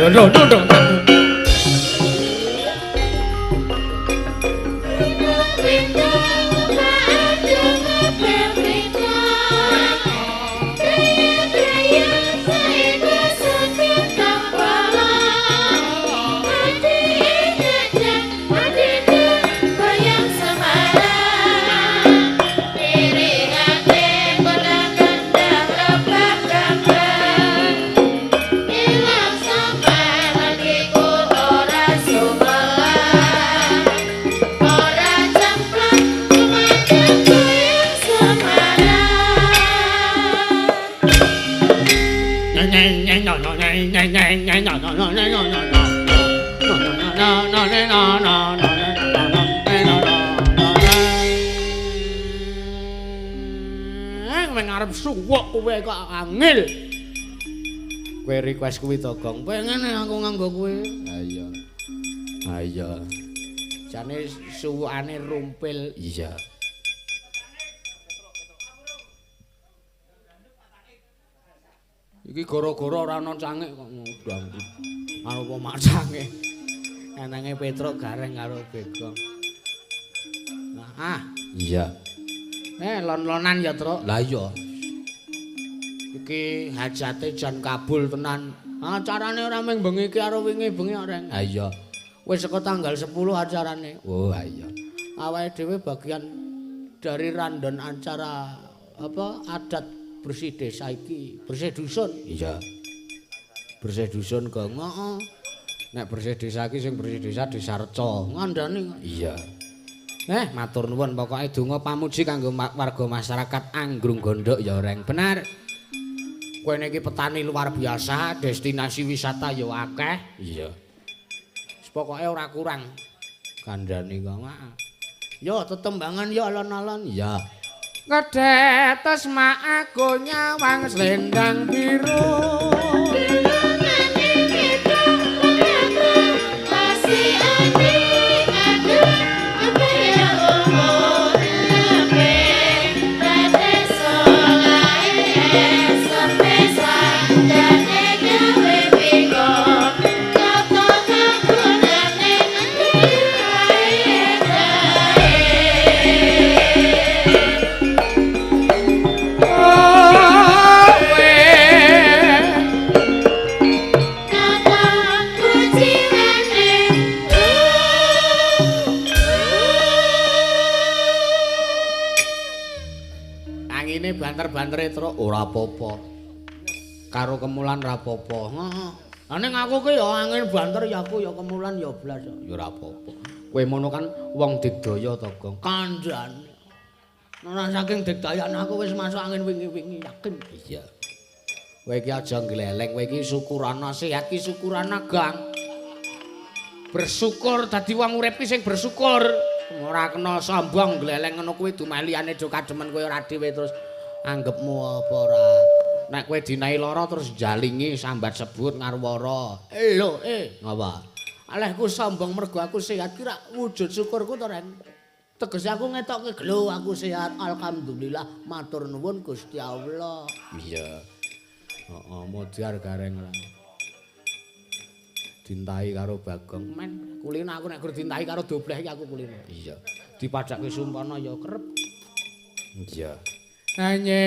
Lho lho. Kowe ngarep suwuk kowe kok angel. Kowe request kuwi to, Gong. Pengen aku nganggo kowe. Ha iya. Ha iya. Jane suwukane rumpil. Iya. Iki gara-gara ora ana cangik kok ngundang. Arep mak cangik. Enenge Petruk gareng karo Bagong. Ah, iya. Lon-lonan ya, Truk. Lah iya. Iki hajate jan kabul tenan. Acarane ora mung bengi iki karo wingi bengi kok, Reng. Ha iya. Wis saka tanggal 10 acarane. Oh, ha iya. Awake dhewe bagian dari randon acara apa adat bersih desa iki, bersih dusun. Iya. Bersih dusun, Gong. Heeh. Nek bersih desa iki sing bersih desa Desa Reca. Ngandani. Iya. Matur nuwun pokoke donga pamuji kanggo warga masyarakat Anggrung Gondok ya, Reng. Benar. Kowe niki petani luar biasa, destinasi wisata ya akeh. Iya. Pokoke ora kurang. Kandhani kok. Yo tetembangan yo alon-alon. Iya. Kedetes mak aku nyawang selendang biru. Banter-bantere truk ora apa-apa. Karo kemulan ora apa-apa. Heeh. Lah ning aku ki ya angin banter ya aku ya kemulan ya blas ya ora apa-apa. Kowe mono kan wong digdaya to, Gong. Kandhane. Ora saking digdayane aku wis masuk angin wingi-wingi yakin. Iya. Kowe iki aja gleleng, kowe iki syukurana sehat ki syukurana, Gang. Bersyukur dadi wong urip ki sing bersyukur. Ora kena sombong gleleng ngono kuwi dumeliyane do kademen kowe ora dhewe terus anggepmu apa ora. Nek kowe dinahi lara terus jalingi sambat sebut ngarwara. Lho, ngapa? Alehku sombong mergo aku sehat ki rak wujud syukurku to, Ren. Tegese aku ngetokke gelo aku sehat, alhamdulillah, matur nuwun Gusti Allah. Iya. Heeh, modar gareng ora. Dintahi karo Bagong. Men, kulino aku nek gur dintahi karo dobleh iki aku kulino. Iya. Dipadhakke sumpana ya kerep. Iya. Nyelaki.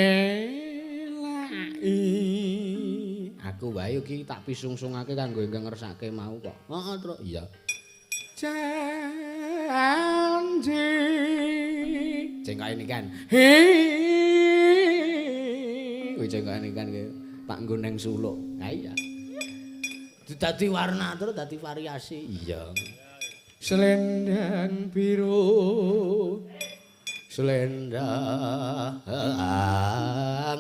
Aku wae iki tak pisungsungake kanggo ingkang ngersake mau kok. Heeh, Truk. Iya. Janji. Cengkake nikan. Hi. Kuwi cengkake nikan tak nggo neng suluk. Ha iya. Dadi warna terus dadi variasi. Iya. Selendang biru. Selendang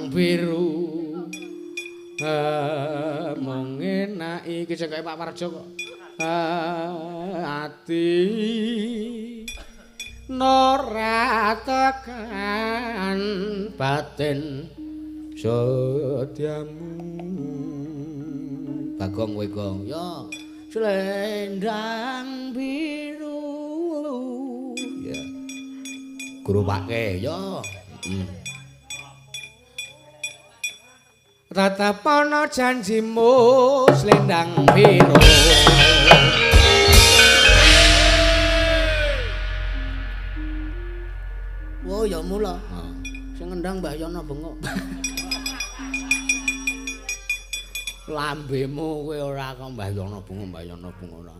biru. Mengenai iki cengkake Pak Parjo kok. Ati nora tekan batin setiamu. Bagong kowe, Gong. Ya, selendang biru. Ya. Guru pake, ya. Tetep ana janjimu slendang biru. Oh ya mula. Sing ngendang Mbah Yono bengok. Lambemu kowe ora kok Mbah Yono bengok, Mbah Yono bengok ora.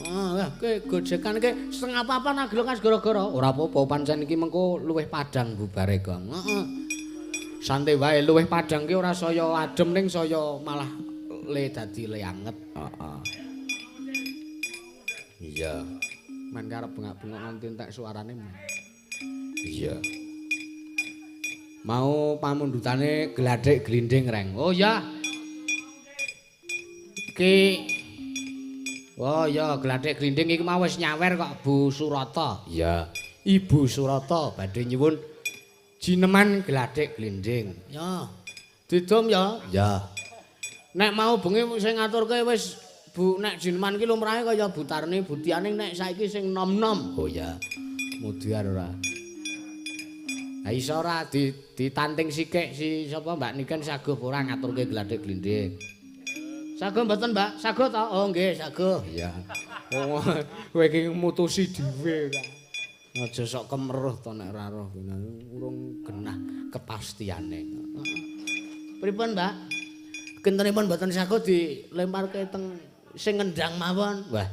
Ah, kowe gojekan iki setengah papan aglokas gara-gara. Ora apa-apa pancen iki mengko luwih padhang bubare, Gong. Heeh. Santai wae luwih padhang ki ora saya adem ning saya malah le dadi le anget. Heeh. Iya. Men karep bengak-bengok nganti entek suarane. Iya. Mau pamundhutane glathik glinding, Reng. Oh ya. Iki oh ya glathik glinding iki mau wis nyawer kok Bu Surata. Iya. Ibu Surata badhe nyuwun jineman glathik glinding. Ya. Didum ya? Ya. Nek mau bengi sing ngaturke wis Bu nek jineman ki lumrahe kaya Bu Tarni, Bu Tianing nek saiki sing nom-nom. Oh ya. Mudiar ora. Ha iso ora ditanting sikik si sapa Mbak Niken saguh ora ngaturke glathik glinding. Saguh mboten, Mbak? Saguh ta? Oh nggih, saguh. Iya. Oh, kowe iki mutusi dhewe ta. Aja sok kemeruh to nek ora roh urung genah kepastiane. Pripun, Mbak? Kintenipun mboten saguh dilemparke teng sing ngendang mawon. Wah.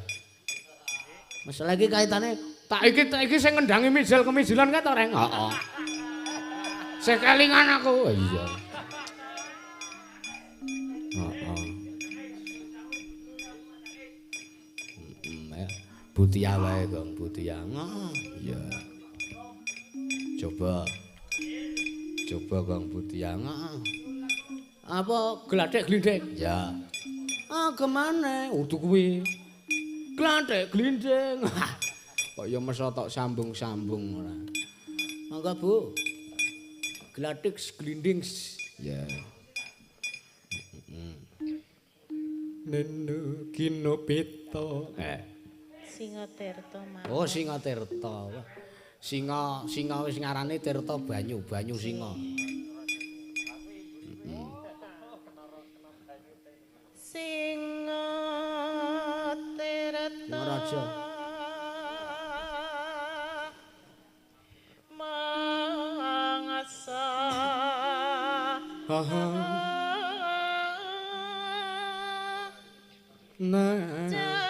Masalah iki kaitane tak iki sing ngendangi mijil kemijilan kae to, Reng? Heeh. Sing kelingan aku. Iya. Heeh. Butia wae, Gong, Butia. Heeh. Iya. Coba. Coba Gong Butia. Heeh. Apa glathik glinding? Ya. Ah, kemane? Udu kuwi. Glathik glinding. Kok ya meso tok sambung-sambung ora. Monggo, Bu. Glathik glinding. Ya. Nenu kinopito. Singa Tirta mawon. Oh, Singa Tirta. Singa, singa wis ngarane Tirta banyu, banyu singa. Singa Tirta. Singa Raja. Mangasa. Haha. Nah. Ra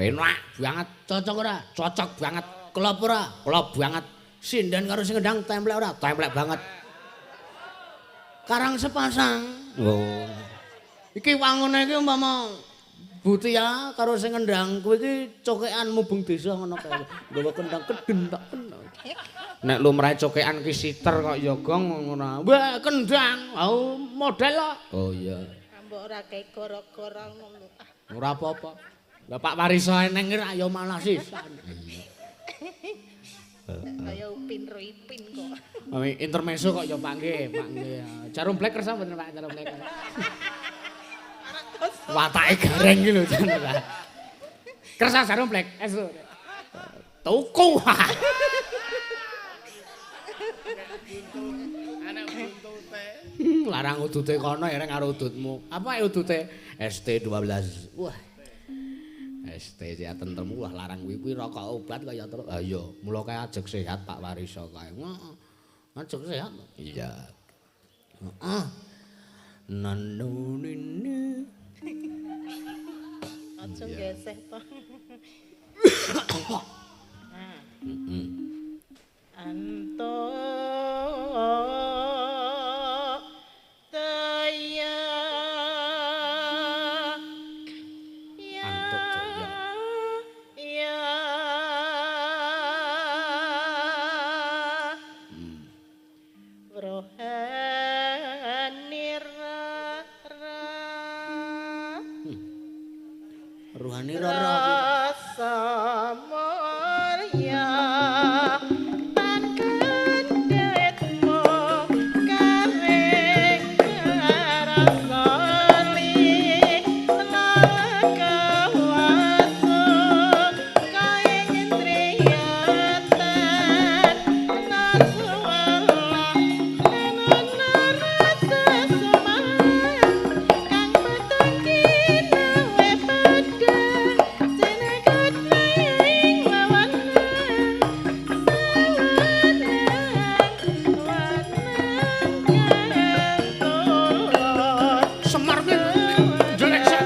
Penak banget, cocok ora? Cocok banget. Klop ora? Klop banget. Sinden karo sing kendang templek ora? Templek banget. Karang sepasang. Oh. Iki wangune iki umpama Butia karo sing kendang kuwi iki cokekan mubeng desa ngono kae. Nggawa kendang kedentak kena. Nek lumrahe cokekan ki siter kok ya gong ngono. Wah, kendang. Oh, model kok. Oh iya. Mbok ora kae goro-goro ngono. Ora apa-apa. Lah Pak Wariso eneng ki ya malah sisan. Iya. Kaya Upin ro Ipin kok. Intermezzo kok ya Pak nggih, Pak nggih. Jarum black kersa mboten Pak, jarum black. Watake gareng iki lho jan ora. Kersa jarum black. Esu. Tuku. Larang udute kono ya karo udutmu. Apa udute? ST12. Wah. ST ya tentrem wah larang kuwi kuwi rokok obat kaya terus. Ha iya, mula kae ajeg sehat Pak Wariso kae. Heeh. Ajeg sehat. Iya. Heeh. Nanu nini. Aja geseh to. Heeh. Anto daya. Antuk jaya. Ya. Rohani ra. Ruhani ra. Rasa mulya tan kendhetmu karing rasane lakawasu kaing triyatan nasuwala rasa semar kang peteng kinawe padhang senekat ing lawanan sawenang wanang kang tulus Semar kuwi jelek sak.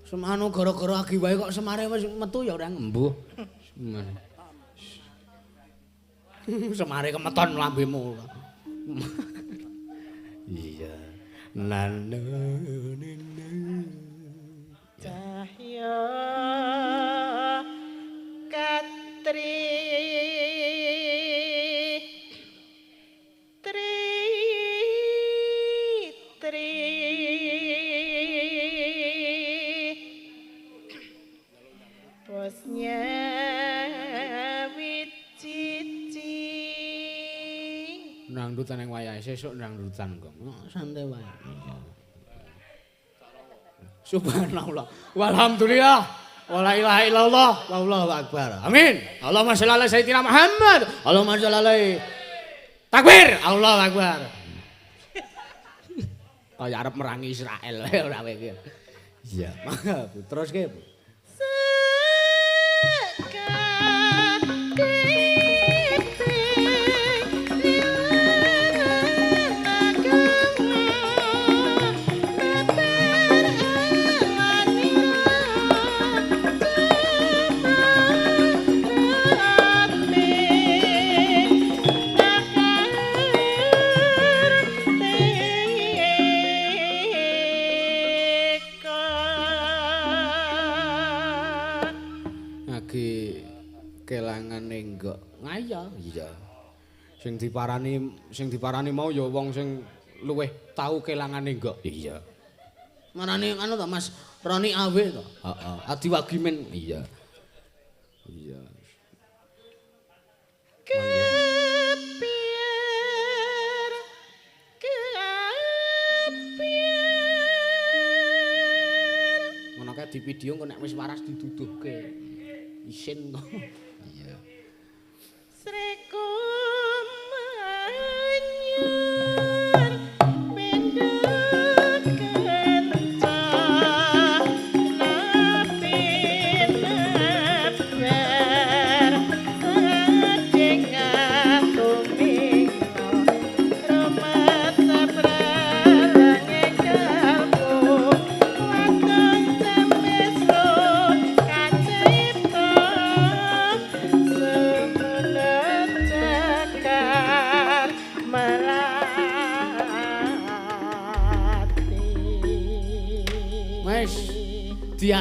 Semanu gara-gara agi wae kok Semare wis metu ya ora embuh. Semare kemeton lambemu. Iya. Nanu ninu. Cahya katri tri tri bosnya wicici. Dangdutan yang wayahe sesuk dangdutan kok. Santai wae. Iya. Subhanallah. Walhamdulillah. Wala ilaha illallah. Wallahu akbar. Amin. Allahumma sholli ala sayyidina Muhammad. Allahumma sholli alaihi. Takbir. Allahu akbar. Kaya arep merangi Israel ora kowe iki. Iya, mangga Bu. Terus ke, Bu. Lagi kelangan enggak. Ngaya. Iya. Sing diparani mau ya wong sing luwih tau kelangan enggak. Iya. Marani anu to Mas Roni Awe to? Heeh. Adi Wagimin. Iya. Iya. Kepier kepier. Ngono kae di video engko nek wis waras diduduhke. Isin kok. Iya. Sreku manyar pendek.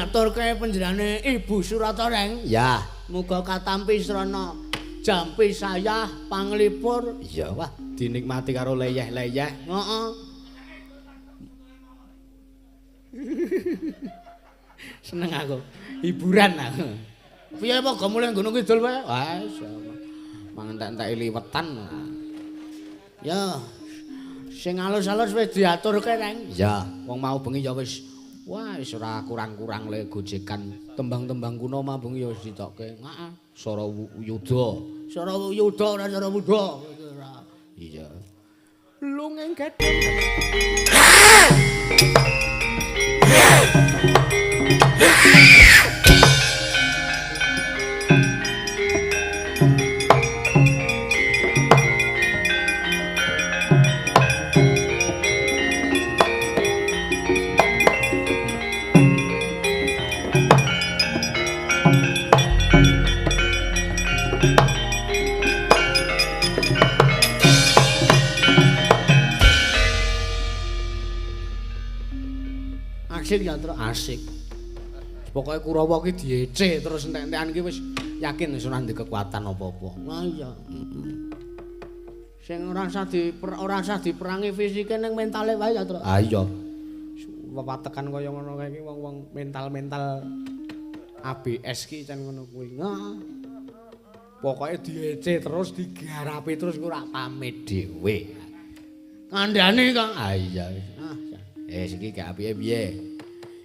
Diaturke panjenengane Ibu Surata Reng. Ya, muga katampi srana jampi sayah panglipur. Iya, wah, dinikmati karo leyeh-leyeh. Heeh. Seneng aku, hiburan aku. Piye apa go mulih Gunung Kidul wae? Wah, mangentek-enteki liwetan. Ya. Sing alus-alus wis diaturke, Reng. Ya, wong mau bengi ya wis. Wah, wis ora kurang-kurang le gojekan tembang-tembang kuno mau bengi ya wis ditokke. Heeh. Sara Yuda. Sara Yuda ora sara Wuda. Ora. Iya. Lungeng gedhong. Asik ya, Tru, asik. Pokoke Kurawa ki diece terus entek-entekan ki wis yakin wis ora ndek kekuatan apa-apa. Wah iya. Heeh. Sing ora usah diperangi fisike ning mentale wae ya, Tru. Ah iya. Wewatekan kaya ngono kae iki wong-wong mental-mental ABS ki jan ngono kuwi. Heeh. Pokoke diece terus digarapi terus ora pamit dhewe. Kandhane, Kang. Ah iya. Ah. Iki gak apike piye?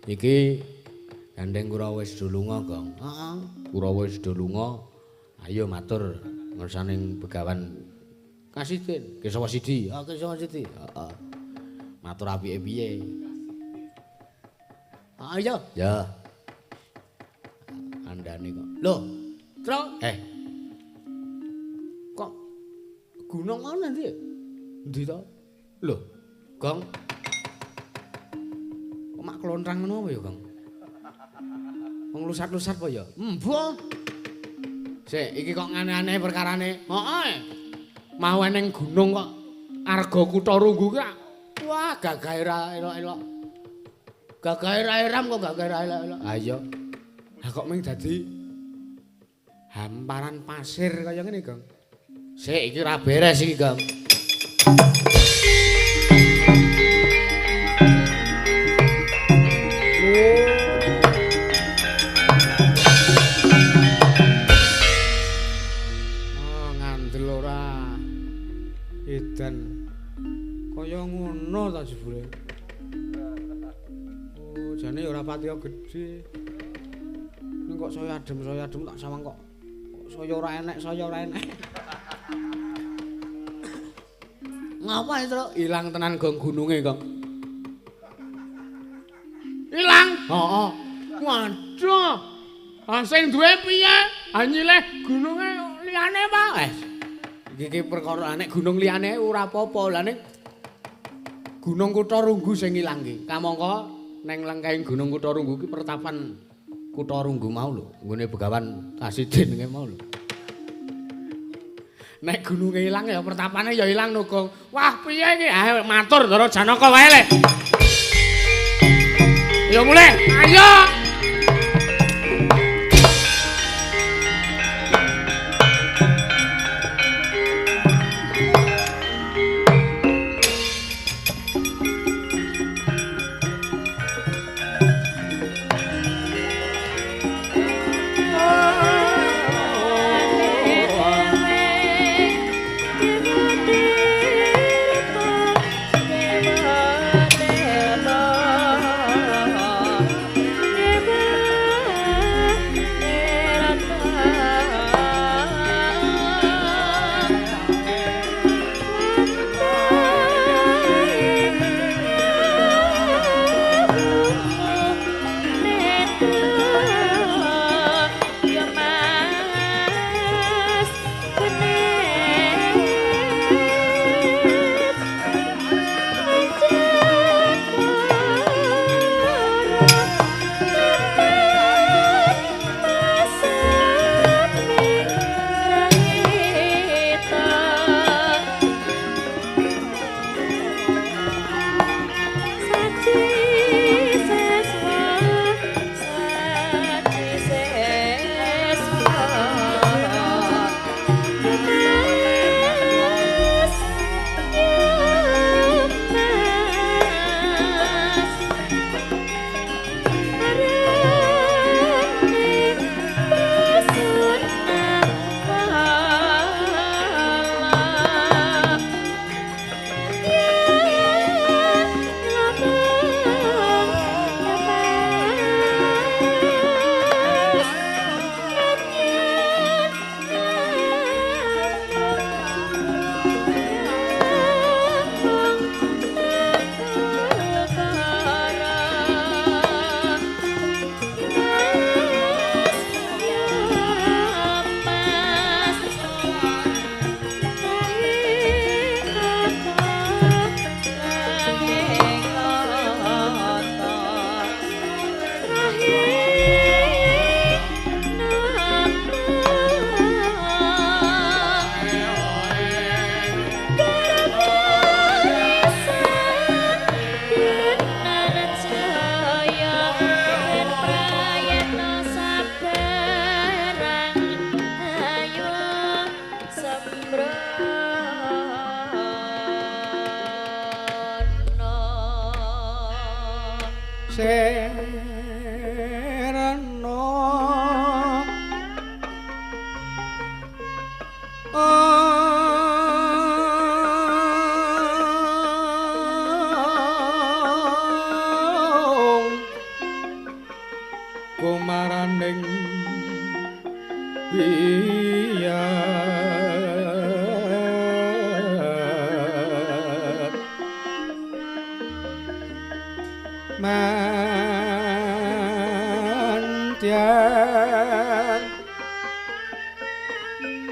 Iki gandeng Kurawa wis do lunga, Gong. Heeh. Kurawa wis do lunga. Ayo matur ngersaning Begawan Kasidin, Kesawa Sidi. Ah, Kesawa Sidi. Heeh. Matur apike piye? Ayo. Ya. Kandhane kok. Lho, Tru. Kok gunung ana ndi? Endi to? Lho, Gong. Kok mak klontrang ngono apa ya, Kang? Wong lusat-lusat apa ya? Embuh. Sik, iki kok aneh-aneh perkarane. Heeh. Mau eneng gunung kok arga kutha Runggu ki. Wah, gagahe ra elok-elok. Gagahe ra eram kok gagahe ra elok-elok. Ha iya. Lah kok mung dadi hamparan pasir kaya ngene, Kang. Sik, iki ora beres iki, Kang. Edan kaya ngono ta jebule. Oh, jane ya ora patiya gedhe. Ning kok saya adem tak sawang kok saya ora enek, saya ora enek. Ngapa itu? Ilang tenan gong gununge, Kang. Ilang. Heeh. Waduh. Ah sing duwe piye? Ah nyileh gununge liyane, Pak. Iki perkara nek gunung liyane ora apa-apa. Lah ning Gunung Kutha Runggu sing ilang ki. Kamangka neng lengkahing Gunung Kutha Runggu ki pertapan Kutha Runggu mau lho, nggone Begawan Kasidin ki mau lho. Nek gununge ilang ya pertapane ya ilang no, Gong. Wah, piye iki? Ah matur Ndara Janaka wae le. Ayo mulih. Ayo. Oh. Biyat Mantian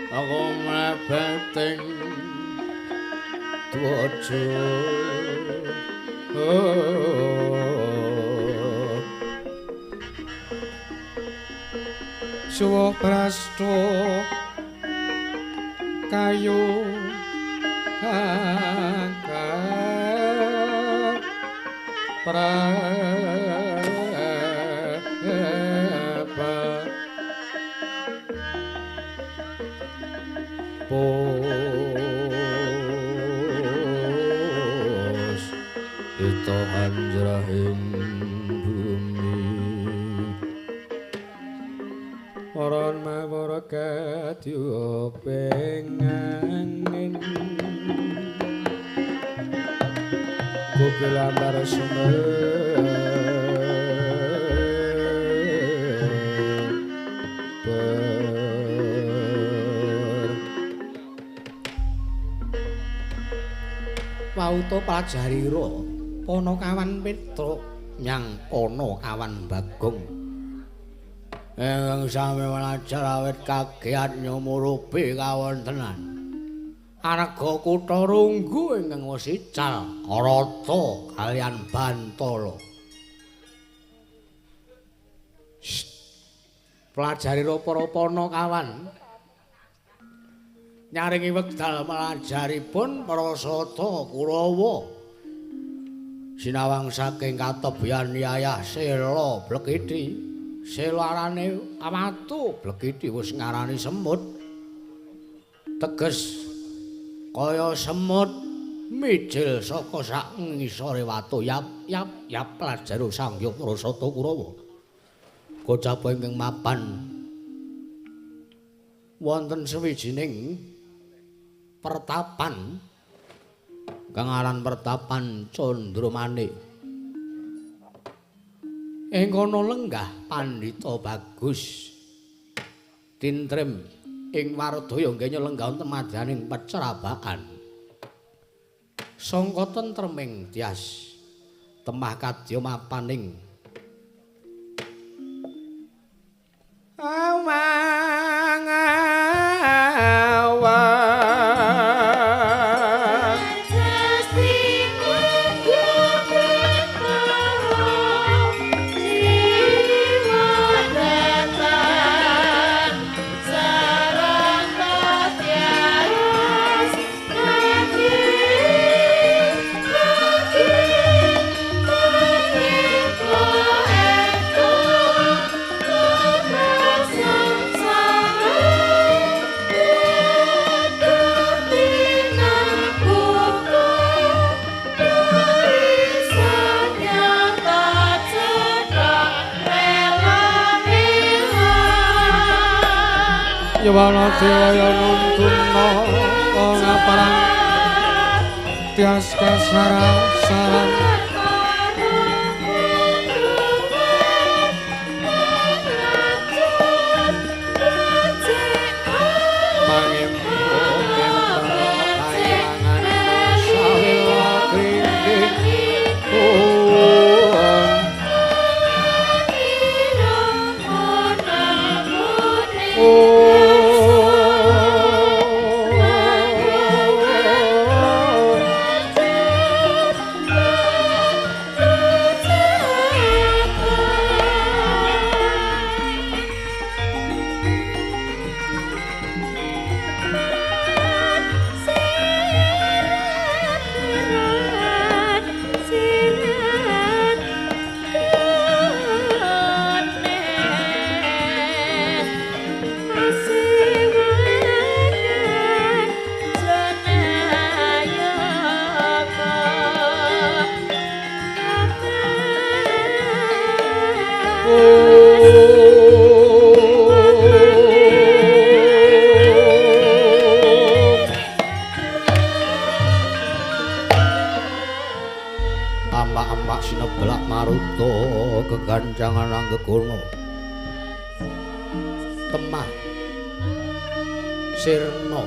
Aku mlebeting dwaja. Suwa prasto kayu kang prapa Pos ita anjrahing bumi Oron mawara kadyuping angin Kukilambar sumer Pauta pelajarira Panakawan Petruk nyang kono kawan Bagong. Ingkang sami belajar awit kagiat nyumurupi kawontenan. Arga kutha Runggu ingkang wis ical rata kaliyan Bantala. Pelajarira para panakawan nyaringi wekdal melajaripun Prasata Kurawa sinawang saking katebian Yayah Sela Blekiti. Sela arane watu, Blekiti wis ngarani semut. Teges kaya semut mijil saka sak ngisore watu. Yap yap yap pelajaru Sanghyang Prasata Kurawa. Kocap ingkang mapan wonten sawijining pertapan kang aran pertapan Candramanik. Ing kono lenggah Pandhita Bagus tintrem ing wardaya nggenya lenggah wonten madyaning pecerabakan. Sangka tentreming tyas temah kadya mapaning awang awang Yawana dewa nuntuna ngaparang tias kasarasan Amak-amak sineblak maruta kegancangan anggegono temah Sirna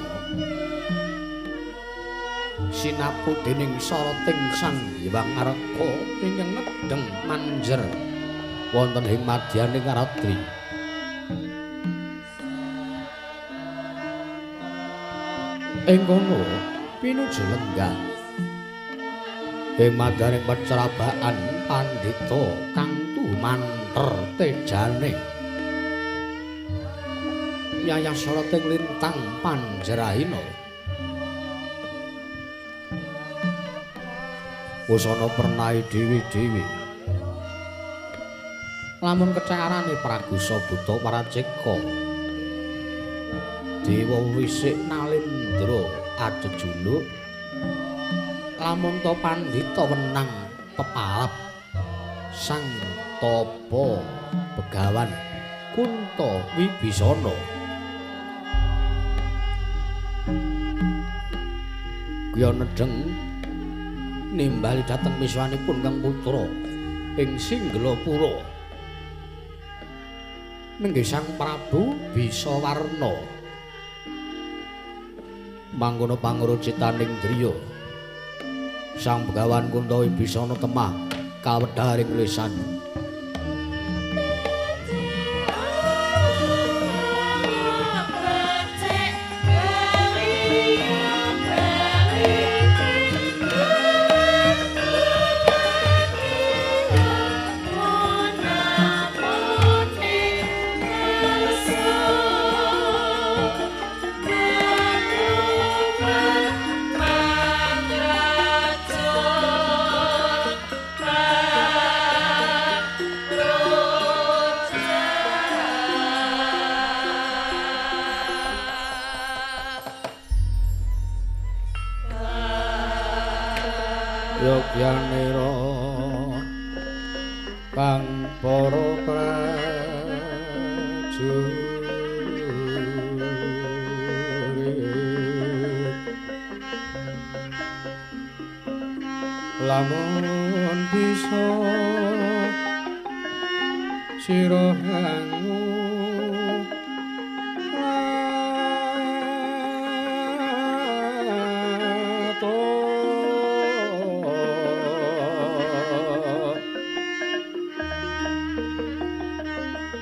sinapu dening soroting Sang Hyang Arka ingkang nedheng manjer wonten ing madyaning ratri. Ing kono pinuju lenggah ing madyaning pecerabakan pandhita kang tumanter tejane yayah soroting lintang panjerahina. Busana pernahe dewi-dewi lamun kecarane Pragusa Buta Paraceka dewa wisik nalindra ajejuluk lamun ta pandhita wenang pepalap Sang Tapa Begawan Kunta Wibisana. Kya nedheng nimbali dhateng miswanipun kang putra ing Singgelapura. Nenggih Sang Prabu Bisawarna mangkono pangrucitaning driya Sang Begawan Kunta Wibisana temah kawedharing lesan. Yogyanira kang para prajurit lamun bisa sira hangu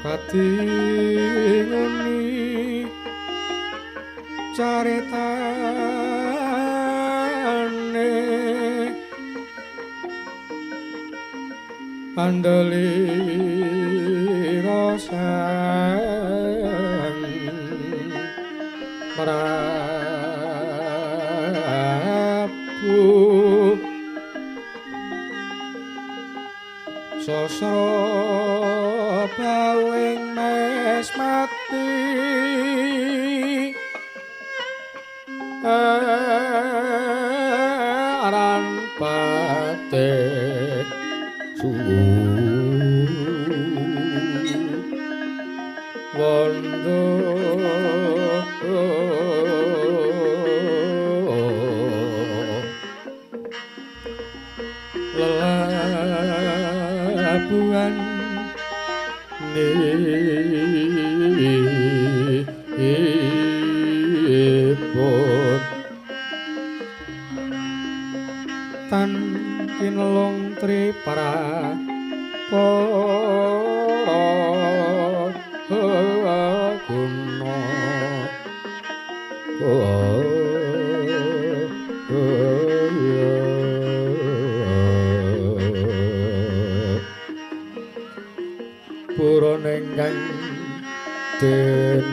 katingoni caritane andelira Sang Prabu sasra bawing mes mati aran pate suwu wondo lelabuhan nipun tan kinelung tripra para guna purana ingkang den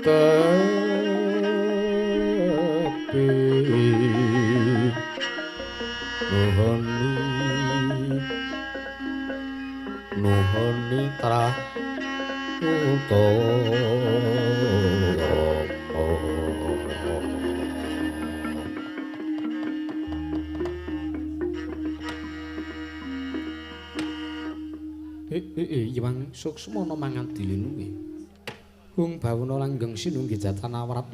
tepi nuhoni nuhoni trah utama. Hyang Suksmana mangadilinuwi Hung bawana langgeng sinunggi jatan awrat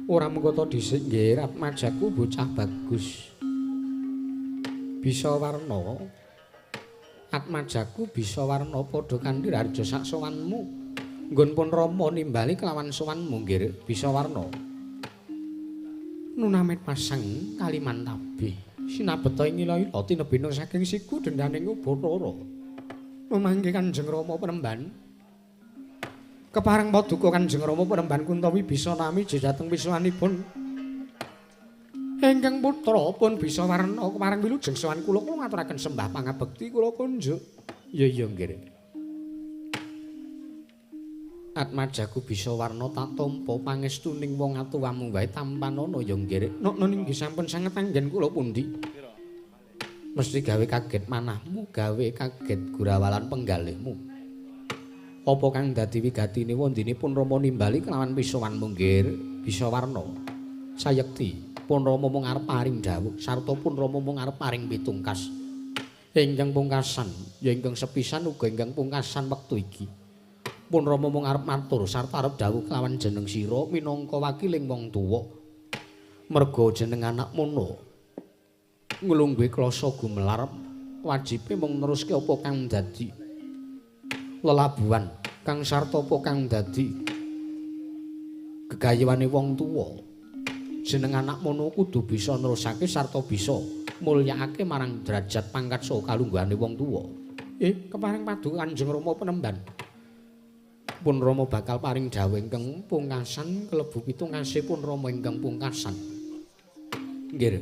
ora mengkota dhisik nggih atmajaku bocah bagus bisa warna Atmajaku bisa warna padha kanthi harja sak sowanmu. Nggon pun Rama nimbali kelawan sowanmu nggih bisa warna. Nunamit pasang Kalimantabi. Sinabeta ing ila-ila tinebina saking siku dendaning Ubathara. Memangke Kanjeng Rama Penemban. Kepareng paduka Kanjeng Rama Penemban Kuntawi bisa nami dhateng pisuwanipun. Ingkang putra pun bisa warna kepareng wilujeng sowan kula kula ngaturaken sembah pangabekti kula kunjuk. Ya iya nggih. Atmajaku bisa warna tak tampa pangestuning wong atuwamu wae tampanana ya nggih. Nokno nggih sampun sanget anggen kula pundi. Mesti gawe kaget manahmu, gawe kaget gurawalan penggalihmu. Apa kang dadi wigatine wondene pun Rama nimbali kelawan pisowanmu nggih bisa warna. Sayekti pun Rama mung arep paring dawuh sarta pun Rama mung arep paring pitungkas. Ingkang pungkasan ya ingkang sepisan uga ingkang pungkasan wektu iki. Pun Rama mung arep matur sarta arep dawuh kelawan jeneng sira minangka wakiling wong tuwa. Merga jeneng anak mono nglungguhi klasa gumelar wajibe mung neruske apa kang dadi lelabuhan kang sarta apa kang dadi gegayuhane wong tuwa. Jeneng anak mono kudu bisa nerusake sarta bisa mulyakake marang derajat pangkat saha kalungguhane wong tuwa. Kepareng paduka Kanjeng Rama Penemban. Pun Rama bakal paring dawuh ingkang pungkasan kelebu pitungkase pun Rama ingkang pungkasan. Nggih.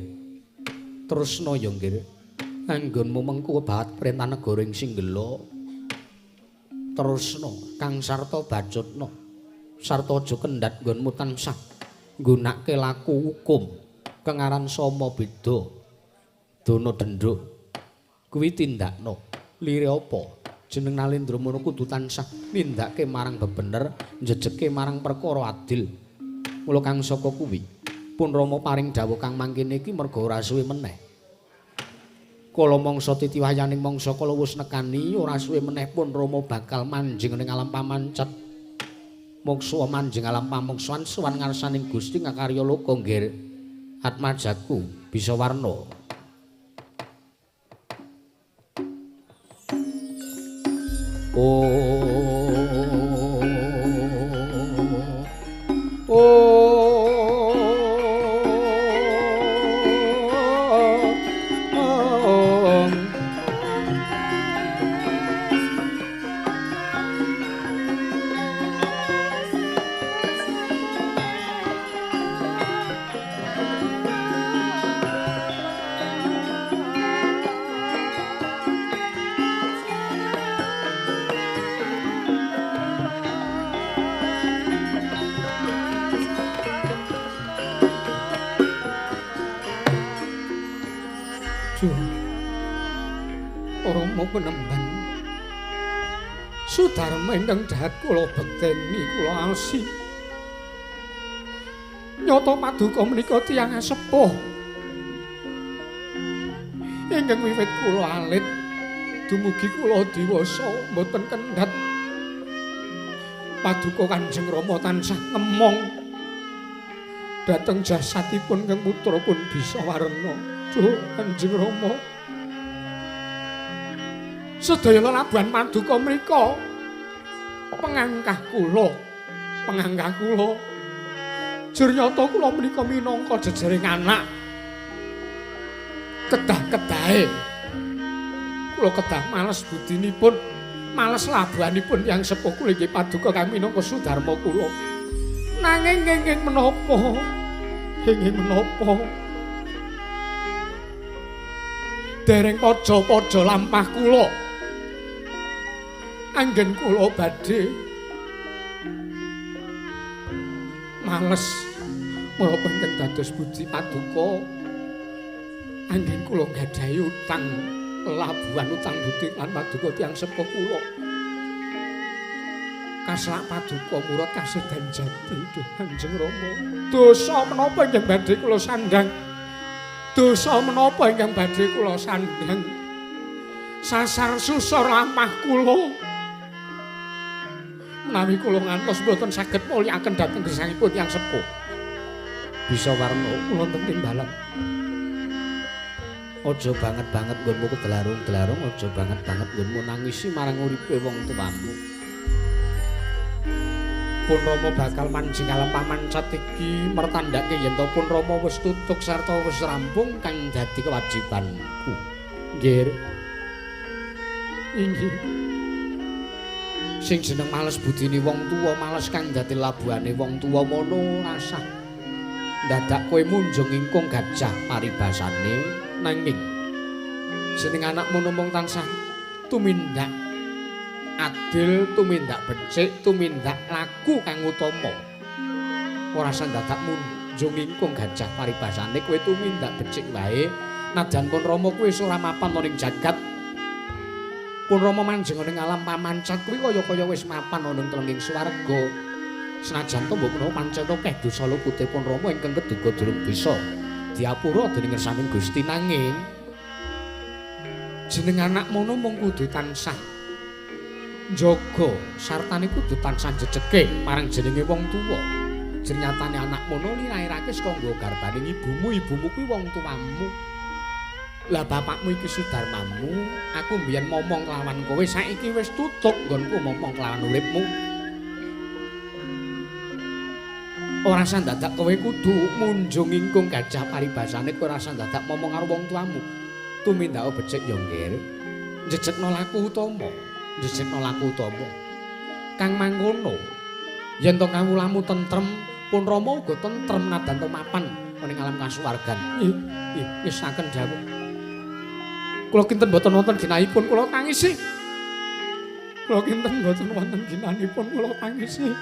Terusna ya nggih. Anggonmu mengku bahat perintah negara ing Singgela. Terusna kang sarta bacutna. Sarta aja kendhat nggonmu tansah nggunakake laku hukum kang aran sama beda. Dana denduk kuwi tindakna. Lire apa? Jeneng Nalendra mono kudu tansah nindakake marang bebener, njejeke marang perkara adil. Mula kang saka kuwi pun Rama paring dawuh kang mangkene iki merga ora suwe meneh. Kala mangsa titiwayaning mangsa kala wis nekani ora suwe meneh pun Rama bakal manjing ning alam pamancet. Moksa manjing alam pamoksan sowan ngarsaning Gusti ngakarya loka nggih. Atmajaku bisa warna. Rama Penemban Sudarma ingkang dahat kula bekteni kula asi. Nyata paduka menika tiyang sepuh ingkang wiwit kula alit dumugi kula diwasa mboten kendhat. Paduka Kanjeng Rama tansah ngemong dhateng jasatipun kang putra pun bisa warna. Duh Kanjeng Rama, sedaya lelabuhan paduka mrika pengangkah kula, pengangkah kula. Jur nyata kula menika minangka jejering anak. Kedah-kedahe kula kedah males budinipun, males labuhanipun yang sepuh kula inggih paduka kang minangka sudarma kula. Nanging kenging menapa? Kenging menapa? Dereng paja-paja lampah kula. Anggen kula badhe males menapa ingkang dados budi paduka. Anggen kula nggadahi utang labuhan utang budi lan paduka tiyang sepuh kula. Kaslak paduka murad kasedan jati duh Kanjeng Rama. Dosa menapa ingkang badhe kula sandhang? Dosa menapa ingkang badhe kula sandhang? Sasar susur lampah kula. Menawi kula ngantos mboten saged mulyakaken dhateng gesangipun tiyang sepuh. Bisa warna kula wonten timbalan. Aja banget-banget nggonmu kedelarung-delarung, aja banget-banget nggonmu nangisi marang uripe wong tuamu. Pun Rama bakal manjing alam pamancat iki mertandhake yen to pun Rama wis tutuk sarta wis rampung kang dadi kewajibanku. Nggih. Inggih. Sing jeneng males budine wong tuwa, males kang dadi labuhane wong tuwa mono rasah dadak kowe munjung ingkung gajah paribasane. Nanging jeneng anakmu mung tansah tumindak adil, tumindak becik, tumindak laku kang utama. Ora usah dadak munjung ingkung gajah paribasane, kowe tumindak becik wae. Najan pun Rama kuwi wis ora mapan ning jagat. Pun Rama manjing ning alam pamancat kuwi kaya-kaya wis mapan ana ing tlenging swarga. Senajan to mbok menawa pancen akeh dosa lupute pun Rama ingkang keduga durung bisa diapura dening ngersaning Gusti, nanging jeneng anak mono mung kudu tansah njaga sartane kudu tansah jejeke marang jenenge wong tuwa. Jernyatane anak mono lirairake saka nggo garbane ibumu, ibumu kuwi wong tuamu. Lah bapakmu iki sudarmamu, aku mbiyen momong kelawan kowe, saiki wis tutuk nggonku momong kelawan uripmu. Ora usah dadak kowe kudu munjung ingkung gajah paribasane, kowe ora usah dadak momong karo wong tuamu. Tumindako becik ya, Nggir. Jejekno laku utama, jejekno laku utama. Kang mangkono, yen to kawulamu tentrem, pun Rama uga tentrem nadan to mapan ning alam kasuwargan. Ih, wis saken dawuh. Kula kinten boten wonten ginahipun kula tangisi. Kula kinten boten wonten ginanipun kula tangisi.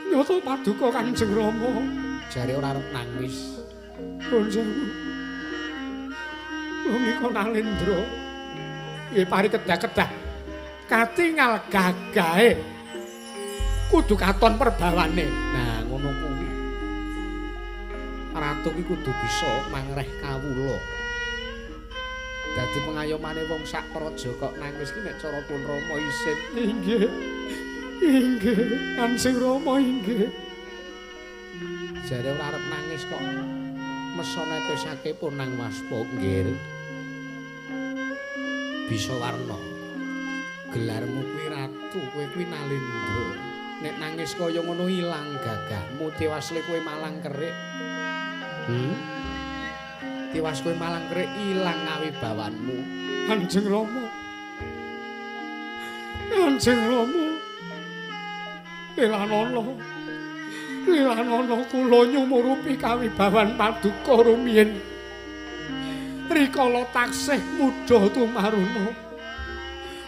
Nyata paduka Kanjeng Rama. Jare ora arep nangis. Nuwun sewu. Menika Nalendra. Nggih pari kedah-kedah katingal gagahe. Kudu katon perbawane. Nah, ngono kuwi. Ratu ki kudu bisa mangreh kawula. Dadi pengayomane wong sak praja kok nangis ki nek cara pun Rama isin. Inggih. Inggih, Kanjeng Rama inggih. Jare ora arep nangis kok mesone tesake pun nang waspa, nggih. Bisa warna. Gelarmu kuwi ratu, kowe kuwi Nalendra. Nek nangis kaya ngono ilang gagahmu, tiwas le kowe malang kerik. Tiwas kowe malang kerik ilang kawibawanmu. Kanjeng Rama. Kanjeng Rama. Lilanono. Lilanono kula nyumurupi kawibawan paduka rumiyin. Rikala taksih mudha tumaruna.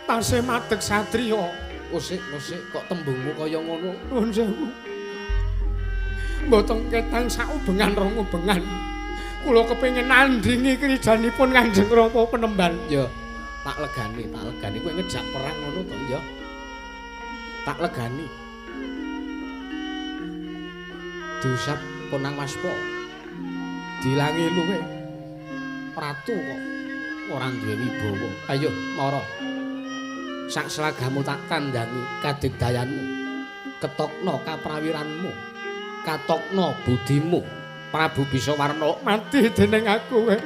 Taksih madeg satriya. Usik-usik kok tembungmu kaya ngono. Nuwun sewu. Mboten ketang saubengan rong ubengan. Kula kepengin nandingi krijanipun Kanjeng Rama penemban. Ya, tak legani, tak legani kowe ngejak perang ngono to ya. Tak legani. Diusap ponang waspa. Dilangi luwe. Ratu kok ora duwe wibawa. Ayo mara. Sak selagamu tak kandhani kadigdayanmu. Ketokno kaprawiranmu. Katokno budimu. Prabu Bisawarna mati dening aku kowe.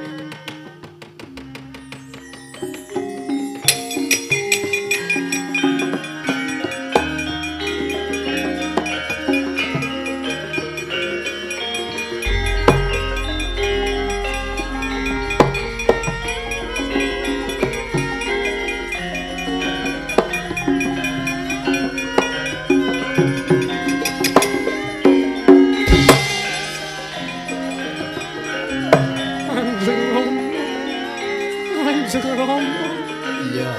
Iya,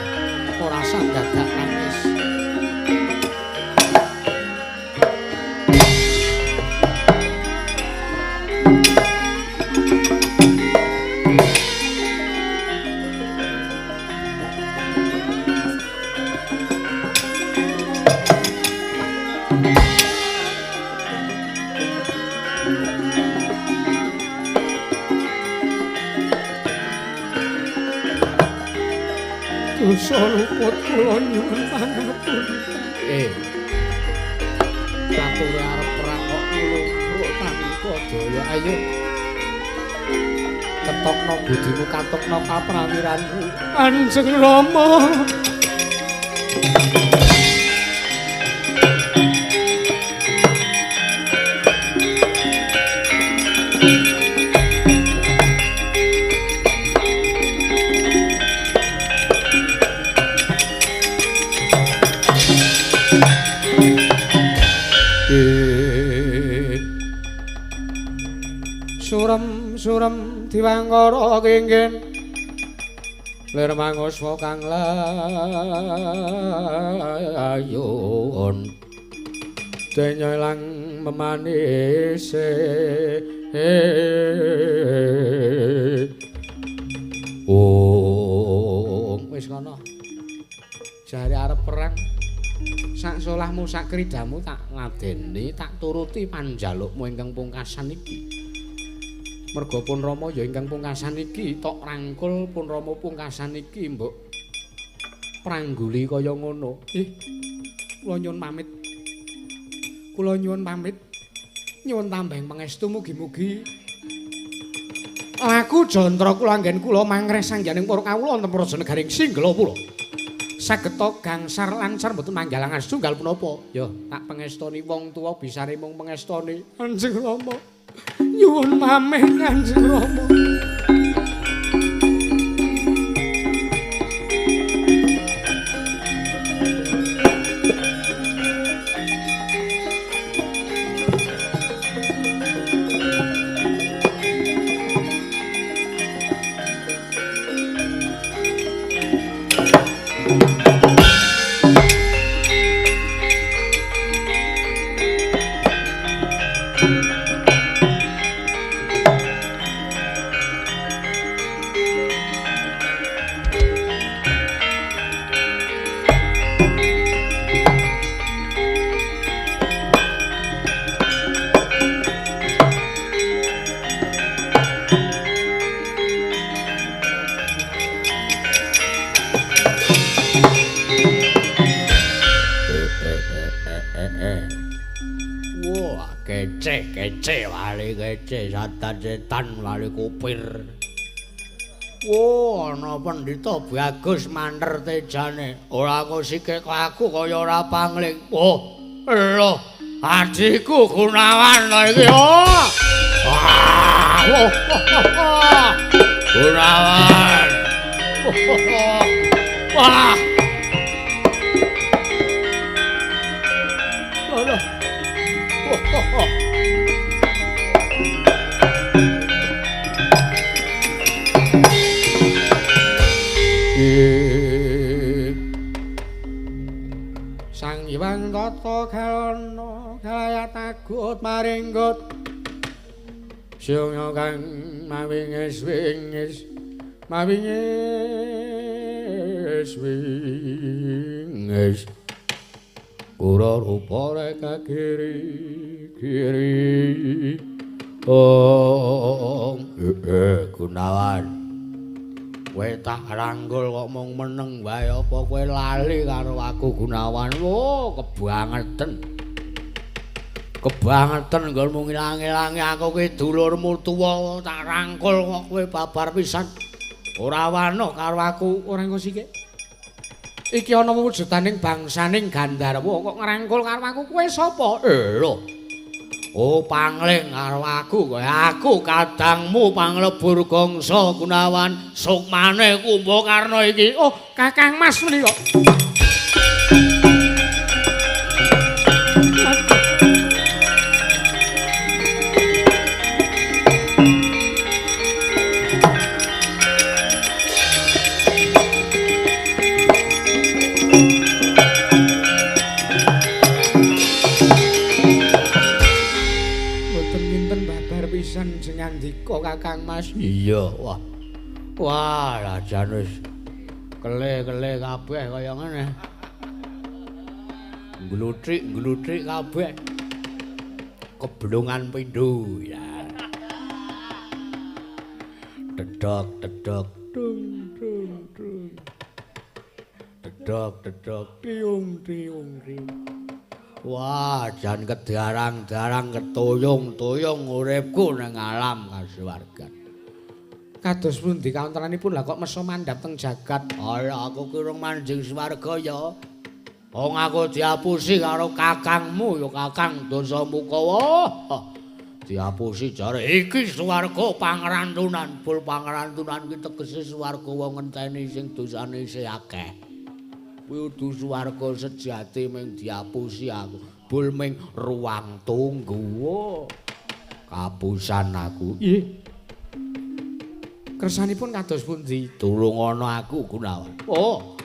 ora usah dadak nangis. Dosa luput kula nyuwun pangapunten. Ature arep perang kok nglumpruk tanpa daya. Ayo. Ketokno budimu, katokno kaprawiranmu. Kanjeng Rama. Surem-surem diwangkara kengken lir manguswa kang layun denya ilang memanise. Oh, wis ngono. Jare arep perang sak solahmu sak kridamu tak ladeni, tak turuti panjalukmu ingkang pungkasan iki. Merga pun Rama ya ingkang pungkasan iki tok rangkul pun Rama pungkasan iki mbok prangguli kaya ngono. Kula nyuwun pamit. Kula nyuwun pamit. Nyuwun tambahing pangestu mugi-mugi laku jantra kula anggen kula mangres sangyaning para kawula wonten praja negaring Singgelapura. Sageta gangsar lancar mboten manggalangan setunggal punapa. Ya, tak pengestoni wong tuwa bisane mung pengestoni. Kanjeng Rama. Nyuwun pamit Kanjeng Rama. Wah, kece wali kece setan-setan wali kupir. Wah, ana pendhita bagus maner tejane. Ora kosike aku kaya ora pangling. Oh, lho, adhiku Gunawan lho iki. Oh. Wah, oh, oh, oh. Gunawan. Wah. Lho. Sang Hyang Tata Kalana kalayatagut maringgut Syungya kang mawingis wingis mawingis wingis kura rupa reka kiri kiri. Oh, Gunawan, kowe tak rangkul kok mung meneng wae, apa kowe lali karo aku Gunawan? Oh, kebangetan. Kebangetan nggonmu ngilang-ilangi aku ki dulurmu tuwa tak rangkul kok kowe babar pisan. Ora wanoh karo aku, ora engko sike. Iki ana wujudaning bangsaning Gandharwa kok ngrangkul karo aku, kowe sapa? Lho. Oh, pangling karo aku, kowe aku kadangmu panglebur gangsa Gunawan sukmane Kumbakarna iki. Oh, Kakang Mas menika. Ngandika Kakang Mas. Iya, wah. Wah, lah jan wis kele-kele kabeh kaya ngene. Ngluthik-ngluthik kabeh. Keblungan pindho ya. Dedok-dedok dung dung dung. Dedok-dedok tiung tiung tiung. Wah, jan kedarang-darang ketuyung-tuyung uripku nang alam kasuwargan. Kados pundi kawontenanipun lah kok meso mandhap teng jagat? Ala aku ki urung manjing swarga ya. Wong aku diapusi karo kakangmu ya Kakang Dasamuka. Diapusi jare iki swarga pangrantunan. Bul pangrantunan ki tegese swarga wong ngenteni sing dosane isih akeh. Kuwi kudu swarga sejati ming diapusi aku. Bul ming ruang tunggu. Kapusan aku. Nggih. Kersanipun kados pundi? Tulungono aku Gunawan. Oh.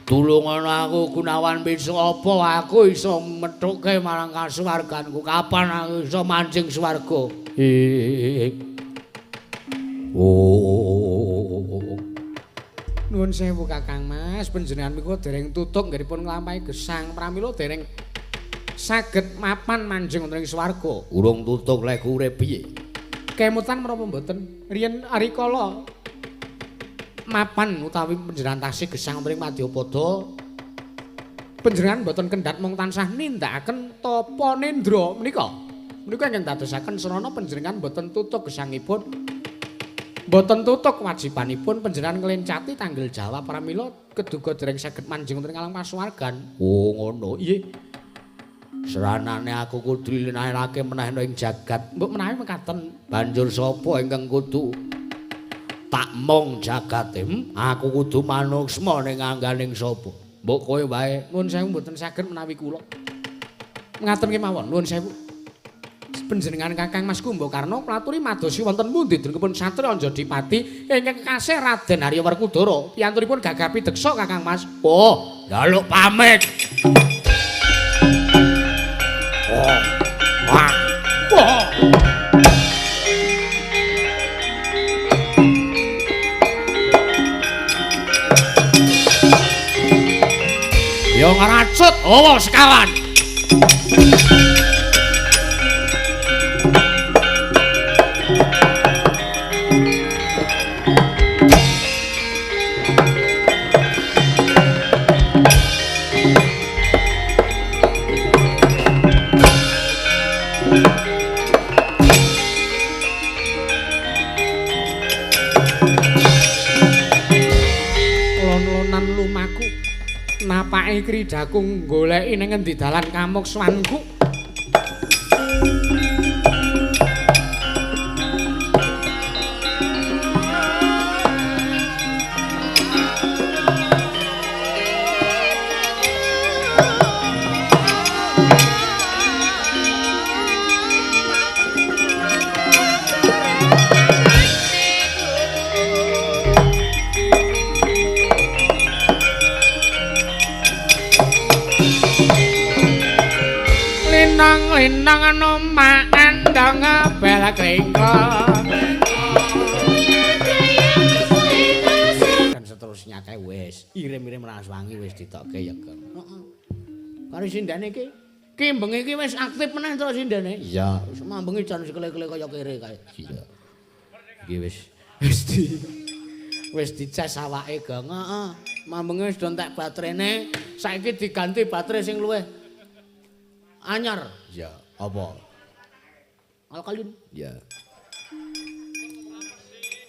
Tulungono aku Gunawan besok apa aku iso methuke marang kasuwarganku? Kapan aku iso manjing swarga? Oh. Nuwun sewu Kakang Mas, panjenengan menika dereng tutuk nggenipun nglampahi gesang pramila dereng saged mapan manjing wonten ing swarga. Urung tutuk lek urip piye? Kemutan menapa mboten? Riyen rikala mapan utawi panjenengan tasih gesang mring Madyapada, panjenengan mboten kendhat mung tansah nindakaken tapa nendra menika. Menika ingkang dadosaken srana panjenengan mboten tutuk gesangipun, mboten tutuk wajibanipun panjenengan nglencati tanggel jawab pramila keduga dereng saged manjing wonten ing alam kasuwargan. Oh ngono. Nggih. Sranane aku kudu linahake meneh ing jagat. Mbok menawi mekaten. Banjur sapa ingkang kudu tak mong jagate? Aku kudu manuksma ning angganing sapa? Mbok kowe wae. Nuwun sewu mboten saged menawi kula. Ngaten kemawon, nuwun sewu. Panjenengan Kakang Mas Kumbakarna platuri madosi wonten pundi drenipun satriya Anjadipati ingkang kasih Raden Arya Werkudara. Piyanturipun gagah pideksa Kakang Mas. Oh, njaluk pamit. Oh. Wah. Oh. Yo ngeracut, owo sekawan. Lon-lonan lumaku napake kridaku goleki ning ngendi dalan kamukswanku. Linang numpak andang bel kringkong dan seterusnya kae wis irim-irim raswangi wis ditokke ya Kang. Heeh. Karo sindene iki ki bengi iki wis aktif meneh to sindene. Iya, wis mambengi jan sekele-kele kaya kere kae. Iya. Iki wis wis dicas awake Gong. Heeh. Mambengi wis do entek baterene, saiki diganti batere sing luwih anyar. Iya, apa? Alkalin. Iya.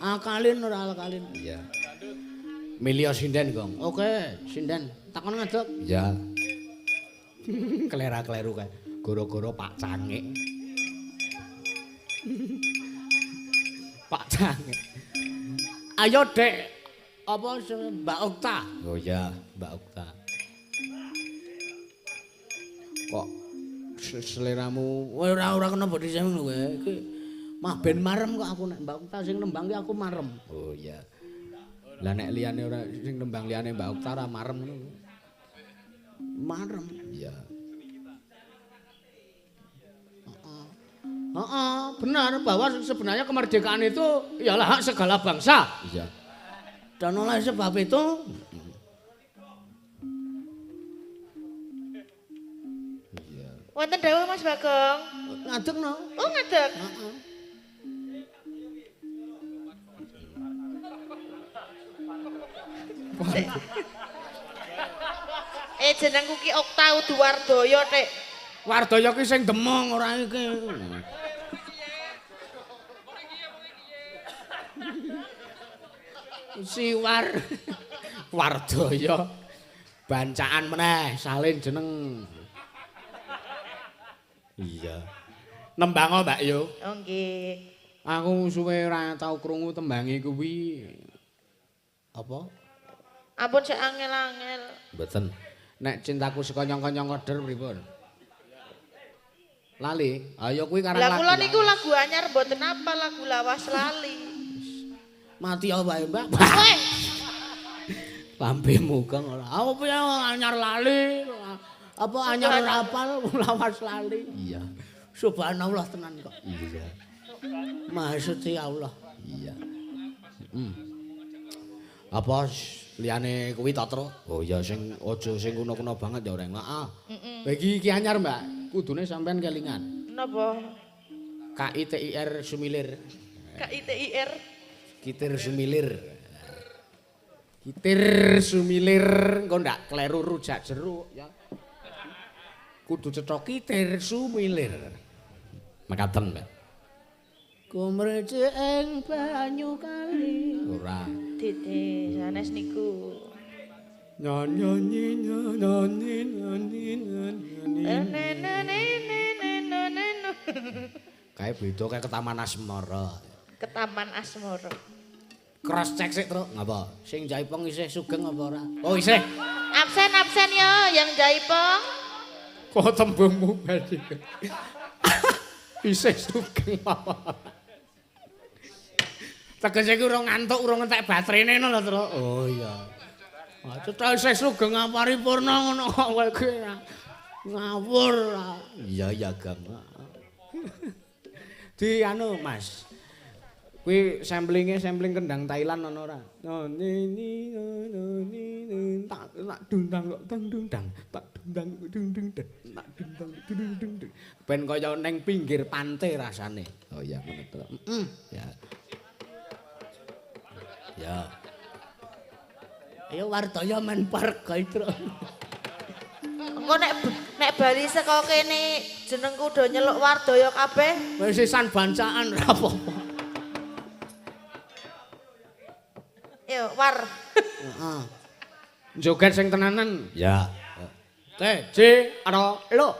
Alkalin ora alkalin. Iya. Milih sinden, Gong. Oke, sinden. Takon ngadeg. Iya. Kelera-kleru kae. Goro-goro Pak Cangik. Pak Cangik. Ayo, Dek. Apa Mbak Okta? Oh iya, Mbak Okta. Kok seleramu ora kena body shaming lho kowe. Iki mah ben marem kok aku nek Mbak Okta sing nembang ki aku marem. Oh iya. Lah nek liyane ora sing nembang liyane Mbak Okta ora marem ngono. Marem. Iya. Heeh. Heeh, benar bahwa sebenarnya kemerdekaan itu ialah hak segala bangsa. Iya. Dan oleh sebab itu wonten dawuh Mas Bagong. Ngadeg no. Oh, ngadeg. Heeh. Jenengku ki Okta udu Wardaya, Dik. Wardaya ki sing demong ora iki. Siwar. Wardaya. Bancaan meneh salin jeneng. Iya. Nembang Mbak yo. Oh nggih. Aku suwe ora tau krungu tembange kuwi. Apa? Ampun sik angel-angel. Mboten. Nek cintaku saka nyangka-nyangka der pripun? Lali. Ayo kuwi karang lagu. Lah kula niku lagu anyar mboten apa lagu lawas lali. Mati wae, Mbak. Weh. Lambemu kang ora. Apa ya anyar lali? Apa anyar ora hafal lawas lali? Iya. Subhanallah tenan kok. Iya. Maha suci Allah. Iya. Apa liyane kuwi ta, Tru? Oh iya sing aja sing kuno-kuno banget ya, Reng. Heeh. Heeh. Iki anyar, Mbak. Kudune sampean kelingan. Napa? KITIR Sumilir. KITIR. Kitir Sumilir. Kitir Sumilir engko ndak kleru rujak jeruk ya. Kudu cetha Kitir Sumilir. Mekaten, Mbak. Kumrece ing banyu kali. Ora. Dede sanes niku. Nyanyi nyanyi nyanyi nyanyi. Kae beda kae ke Taman Asmara. Ke Taman Asmara. Cross check sik, Truk. Ngapa? Sing jaipong isih sugeng apa ora? Oh, isih. Absen-absen yo yang jaipong. Kok tembungmu badi. Isih sugeng apa? Tegese iki urung ngantuk, urung entek baterene ngono lho, Truk. Oh iya. Wah, cetha isih sugeng paripurna ngono kok kowe iki. Ngawur. Iya, iya, Gang. Di anu, Mas. Kuwi samplinge sampling kendang Thailand ana ora? Ni ni ni ni tak tak dundang kok dang dundang tak dundang dung dung tak dundang dung dung dung. Ben kaya ning pinggir pantai rasane. Oh iya ngono to. Heeh. Ya. Ya. Ayo Wardaya men park kae, Truk. Engko nek bali saka kene jenengku do nyeluk Wardaya kabeh. Wis sisan bancaan ora apa-apa. Yo war. Heeh. Joget sing tenanan. Ya. T J R L.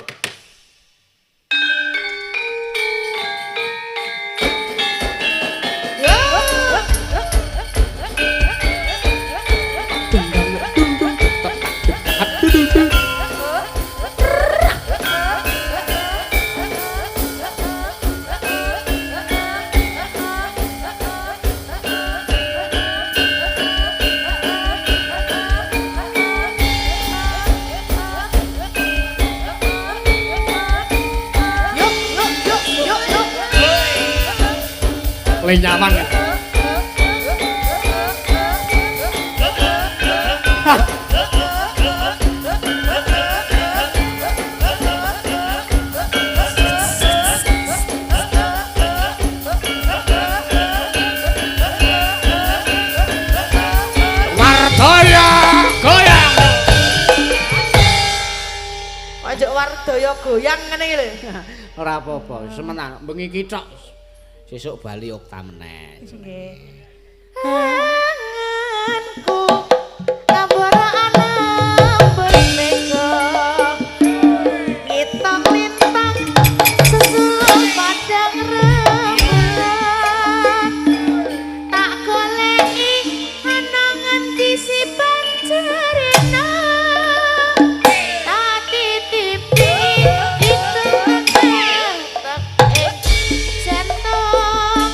Lenyawan. Wardaya goyang. Ojo Wardaya goyang ngene iki lho. Ora apa-apa, semenang bengi iki tok. Sesuk bali okta meneh. Nggih. Anganku ngabara ana mega ngitong lintang sesuluk padang rembulan tak goleki ana ngendi si pancerena tak titipi itu tek ing jantung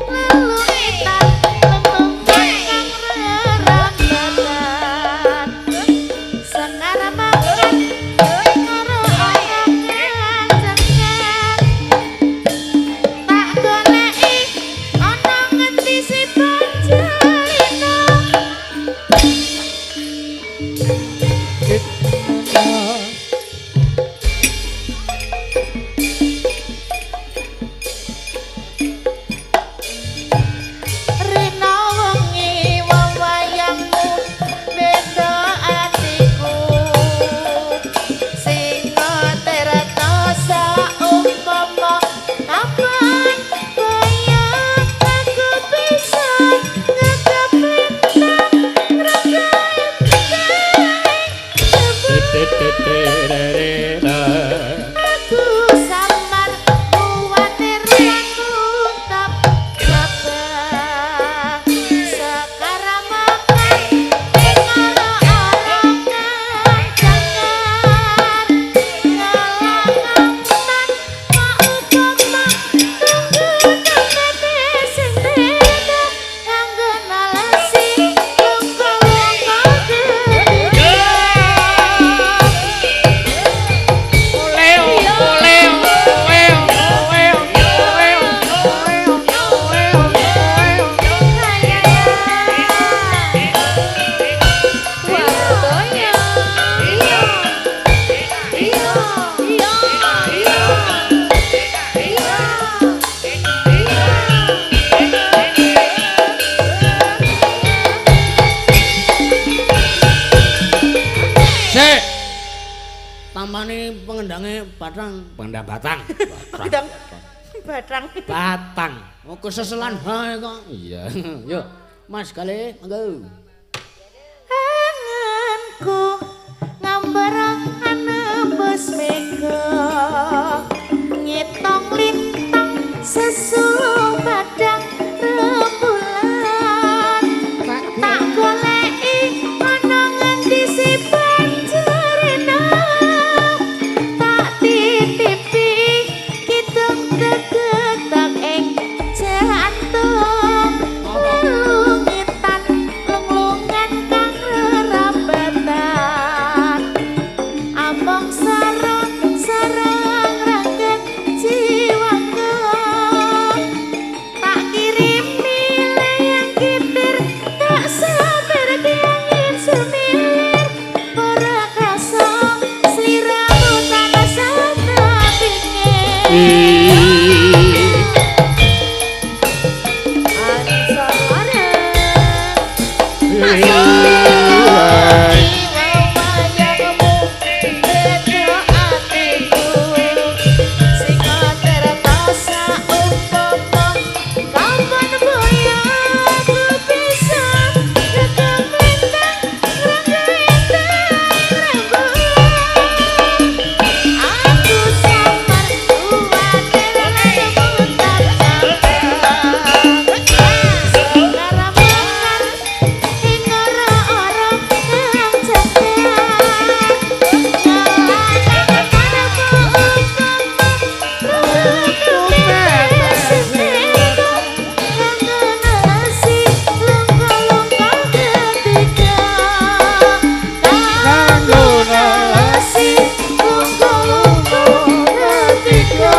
leluwitan lentung kang rerambatan sekar makan karo ana kanjengan tak goleki ana ngendi si pancerena. Rina wengi wewayangmu beda atiku singa terata saumpama kapan kaya aku bisa ngegap Aku samar kuwatir mantap kabeh sekarang makan ing ora-ora jangan ngalangan tanpa upama tunggu tempete sing beda kanggo nalasi lungka-lungka ketiga. Sik. Tampane pengendange Batang, pengendang Batang. Pengendang Batang. Batang. Oh, keseselan hae kok. Iya. Yo, Mas Gale, monggo. Anganku ngambar anembus mega ngitong lintang sesuluh padang rembulan tak goleki ana ngendi si panjerena tak titipi kidung tegetak ing jantung lelungitan lunglungan kang rerambatan among sarang sarang rangket jiwaku tak kirimi leyang kitir tak sabar diangin semilir ora krasa sliramu tansah pingin. Aku samar kuwatir seputar sekarang mekar ing ora-ora kang jagat ngalangan tanpa upama tunggu sing beda kanggo nalasi lungka-lungka ketiga kanggo nalasi lungka-lungka ketiga.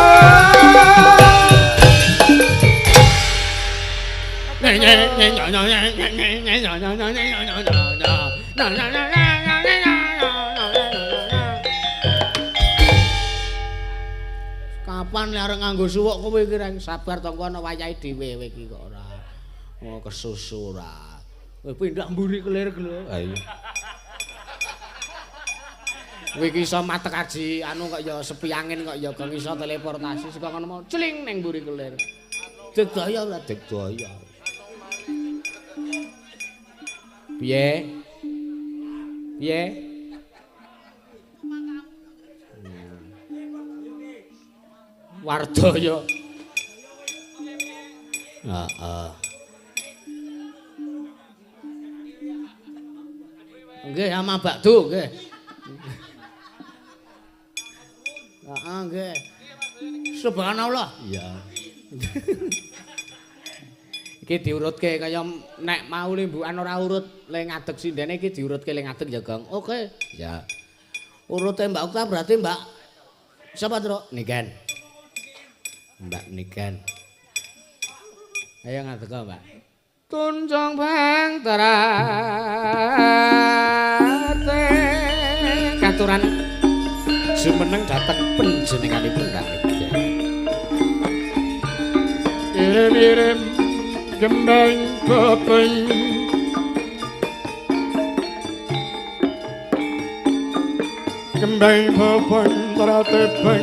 Kapan le arep nganggo suwuk kowe iki Reng? Sabar to engko ana wayahe dhewe kowe iki kok ora. Oh kesusu ora. Kowe pindah mburi kelir lho. Ha iya. Kowe iki iso matek aji anu kok ya sepi angin kok ya gong iso teleportasi saka ngono mau cling ning mburi kelir. Digdaya ora digdaya. Piye? Piye? Wardaya. Heeh. Nggih, ama bakdo nggih. Heeh, nggih. Subhanallah. Iya. Iki diurutke kaya nek mau limbukan ora urut le ngadeg sindene iki diurutke le ngadeg ya, Gong. Oke. Ya. Urute Mbak Okta berarti Mbak siapa, Truk? Niken. Mbak Niken. Ayo ngadeg Mbak. Tunjung bang terate katuran jumeneng dhateng panjenenganipun Mbak Niken. Irim-irim gembeng bebeng gembeng bebeng teratebeng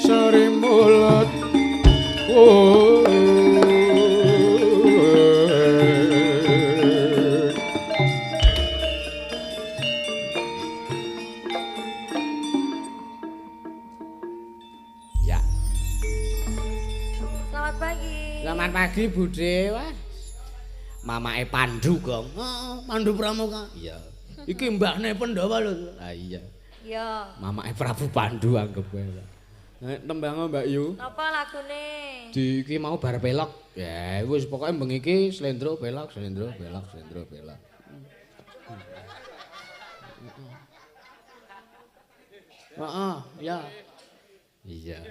seri mulut. Oh. Selamat pagi Bude. Wah. Mamake Pandu, Gong. Heeh, Pandu Pramuka. Iya. Iki mbahne Pandhawa lho. Ha iya. Iya. Mamake Prabu Pandu anggep wae. Nek tembang Mbak Yu. Napa lagune? Di iki mau bar pelok. Ya wis pokoke bengi iki slendro pelok, slendro pelok, slendro pelok. Heeh, ya. Iya.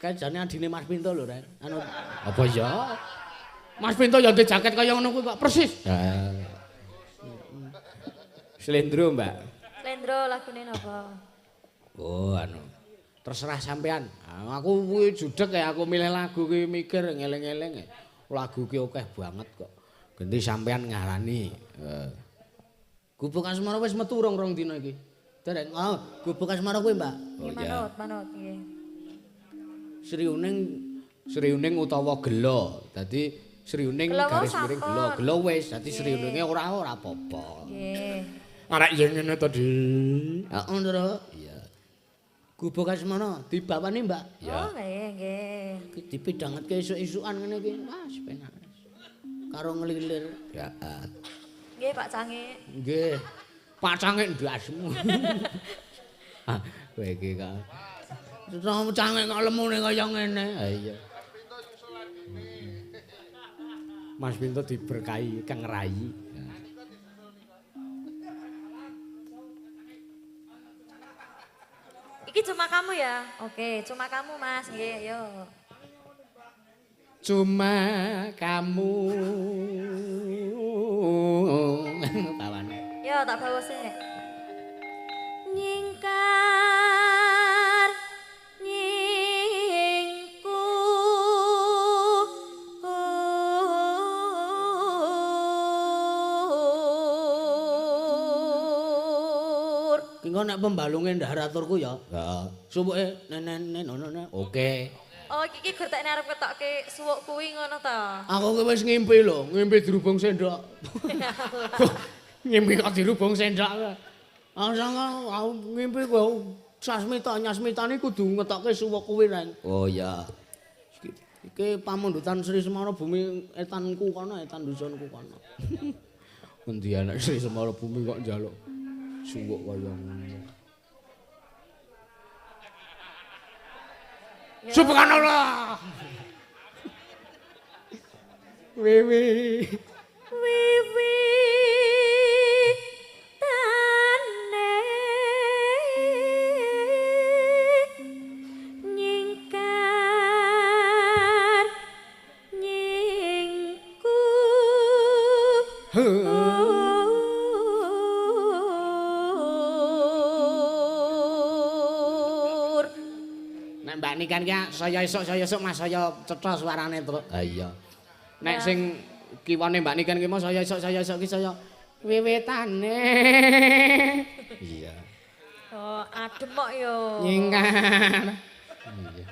Kae jane adine Mas Pinto lho, Ren. Anu apa ya? Mas Pinto ya ndek jaket kaya ngono kuwi kok persis. Ha. Slendro, Mbak. Slendro lagune napa? Oh, anu. Terserah sampean. Aku kuwi judeg ya aku milih lagu kuwi mikir ngeleng-eleng. Lagu ki akeh banget kok. Genti sampean ngarani. Heeh. Gubuk Asmara wis metu rong-rong dina iki. Dereng. Oh, Gubuk Asmara kuwi, Mbak. Oh, manut, manut nggih. Sriuning, Sriuning utawa gela. Dadi Sriuning garis miring gela. Gela wis, dadi Sriuninge ora ora apa-apa. Nggih. Arek yen ngene to, Dik. Heeh, Ndra. Iya. Gubuk Asmara dibawani, Mbak. Oh, nggih, nggih. Iki dipidhangetke esuk-esukan ngene iki. Wah, penak. Karo ngelilir. Ya. Nggih, Pak Cangik. Nggih. Pak Cangik ndasmu. Ah, kowe iki kok. Terus Cangik kok lemune kaya ngene. Ha iya. Mas Pinto diberkahi Kang Rai. Iki cuma kamu ya? Oke, cuma kamu Mas. Nggih, ayo. Cuma kamu. Bawane. Yo, tak bawa sik. Nyingkar nyingku. Ki engko nek pembalunge ndahar aturku ya. Heeh. Suwuke nenen nono. Oke. Oh, iki gur tekne arep ketokke suwuk kuwi ngono ta. Aku ki wis ngimpi lho, ngimpi dirubung sendok. Ngimpi kok dirubung sendok. Aku sangka aku ngimpi kok Sasmita nyasmitane kudu ngetokke suwuk kuwi, Reng. Oh iya. Iki pamundutan Sri Semara Bumi etanku kono, etan dusunku kono. Endi anak Sri Semara Bumi kok njaluk suwuk kaya ngono. Subhanallah. Wiwi. Wiwi tane nyingkar nyingku. Nek Mbak Niken ki saya esuk Mas saya cetha suarane terus. Ha iya. Nek sing kiwane Mbak Niken ki mau saya esuk ki saya wiwitane. Iya. Oh, adem kok yo. Nyingkar. Iya.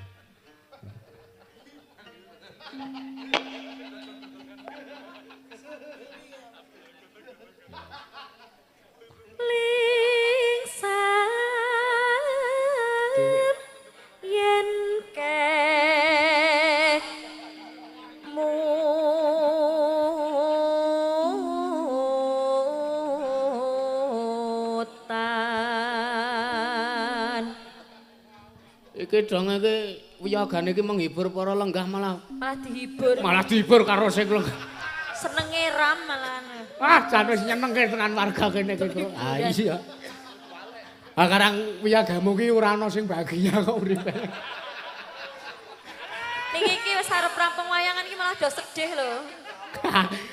Lingsar yen kemutan. Iki dong iki wiyogane iki menghibur para lenggah malah dihibur. Malah dihibur karo sing lenggah. Senenge ram malahan. Wah, jan wis nyenengke tenan warga kene iki. Ah iya. Ah karang wiyagamu ki ora ana sing bahagia kok uripe. Ning iki wis arep rampung wayangan iki malah do sedih lho.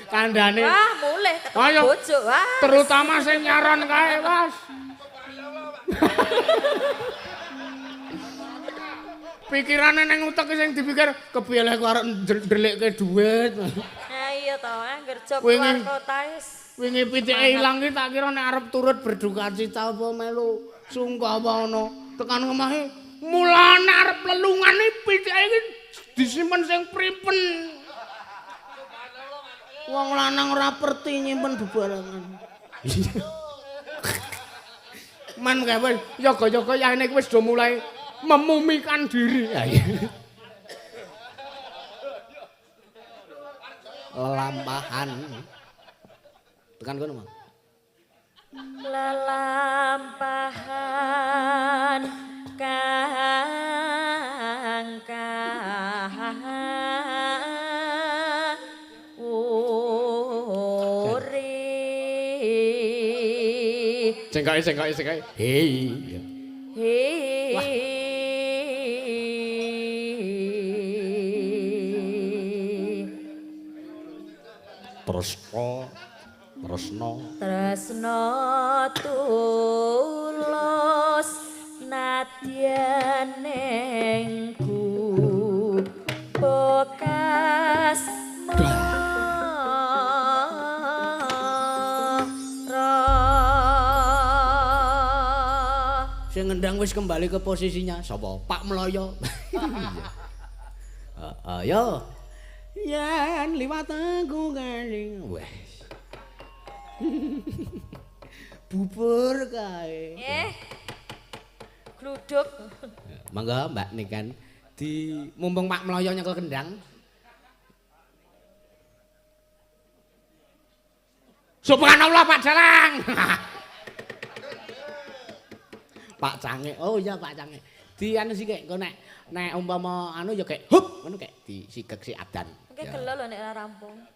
Kandhane. Wah, mulih ketemu bojo. Wah. Terutama sing nyaron kae, Mas. Pikirane ning utek sing dipikir kepiye lek arep ndelikke dhuwit. Ha iya to, angger job keluar kota wis. Wingi pitike ilang ki tak kira nek arep turut berduka cita apa melu sungkawa ana. Tekan omahe mulane arep lelungan iki pitike iki disimpen sing pripen. Wong lanang ora perti nyimpen bebarengan. Man kae yoga-yoga yahene wis do mulai memumikan diri. Lelampahan. Tekan kono, Mang. Lelampahan kang uri. Cengkoke cengkoke cengkoke. Hei. Hei. Tresna tresna tresna tulus nadyan ning bekas mara. Sing ngendang wis kembali ke posisinya sapa? Pak Mloyo. Iya. Heeh, yo. Yen liwat aku keling. Wes. Bubur kae. Gluduk. Mangga Mbak Niken di mumpung Pak Mloyo nyekel kendang. Subhanallah Pak Jalang. Pak Cange. Oh iya Pak Cange. Di anu sih kek engko nek nek umpama anu ya kek hup ngono kek disigek si adan. Engke gelo lho nek ora rampung.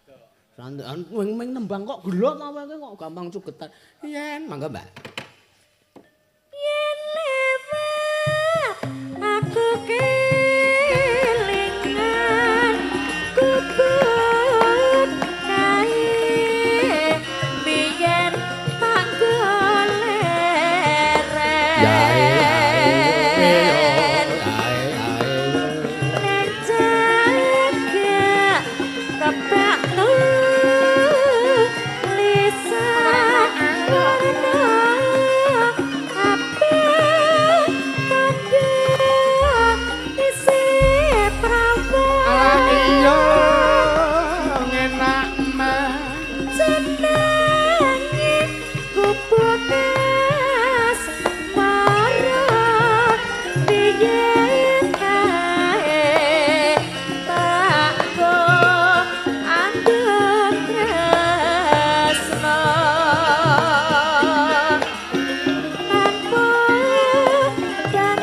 Sandekan wing nembang kok gelo ta kowe kok gampang cugetan. Yen mangga Mbak. Yen lewat aku kelingan kubur kae biyen tak goleren. Nek jaga kebak tulisan warna abang tanda isih prawan. Iya enak mah. Jenenge kubukas mara biyen kae tak go andhep tresno tanpa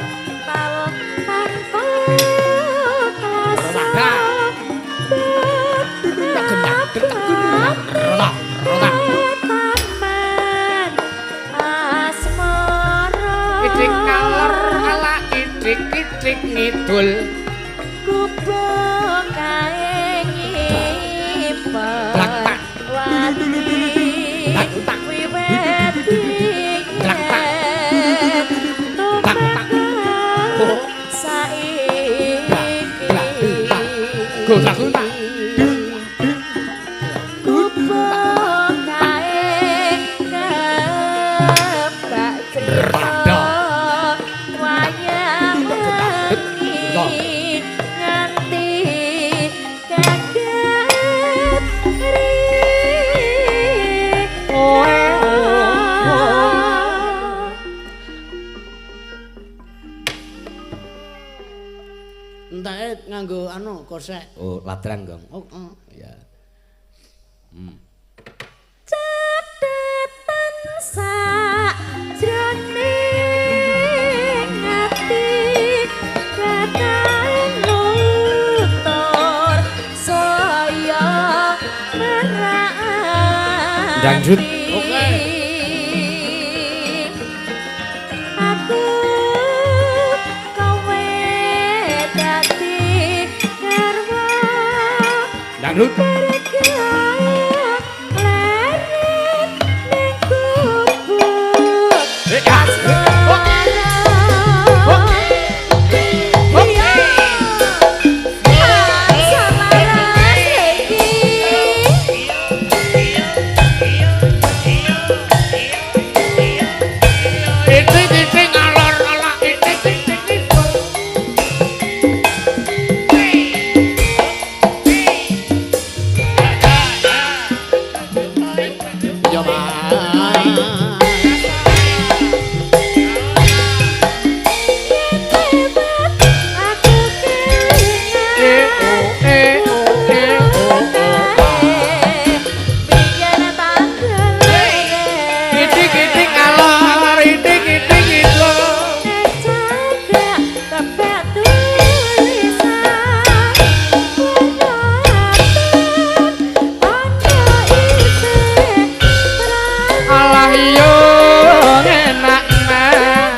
bantal tanpa klasa. Taman asmara. Idik ngalor ala idik-idik ngidul. Gubuk kae nyimpen Blak-tak. wati Blak-tak. wiwit Blak-tak. biyen Blak-tak. tumeka saiki. Gotak-gotak. Gubuk kae kebak crita wayang wengi nganti kaget Entake nganggo anu kosek. Oh, ladrang, Gong. Oh, oh ya. Catetan sak jroning ati katan nutur saya merati. Dangdut. Oke. Aku kowe dadi garwa. Dangdut. Itik-itik ngalor ala itik-itik ngidul. Ya, Mas. E o e o e o o. Ayo enak nah.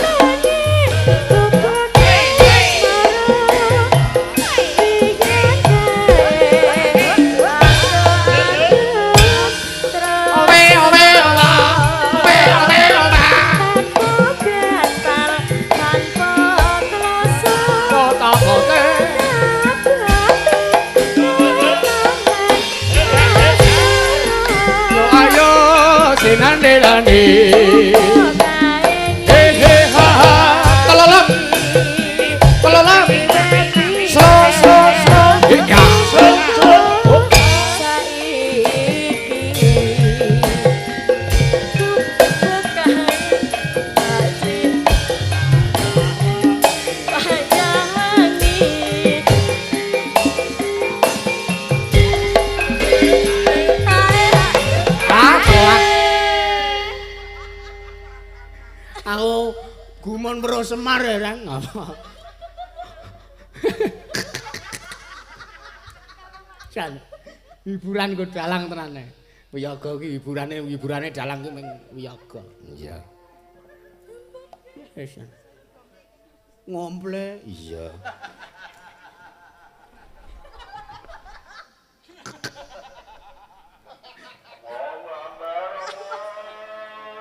Owe owe owa. Owe owe owa. Kota kote. Yo ayo sinandelane. He he ha ha. Telelep. Telelep. Slow slow slow. Ya. Slow slow. Oh. Ah, telat. Aku gumun weruh Semar ya, Reng. Apa? Jan, hiburan nggo dalang tenan e. Wiyaga iki hiburane hiburane dalang ki ming wiyaga. Iya. Wis. Ngomple. Iya.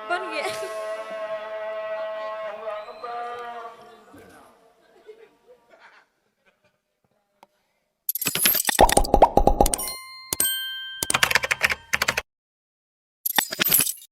Pun nggih.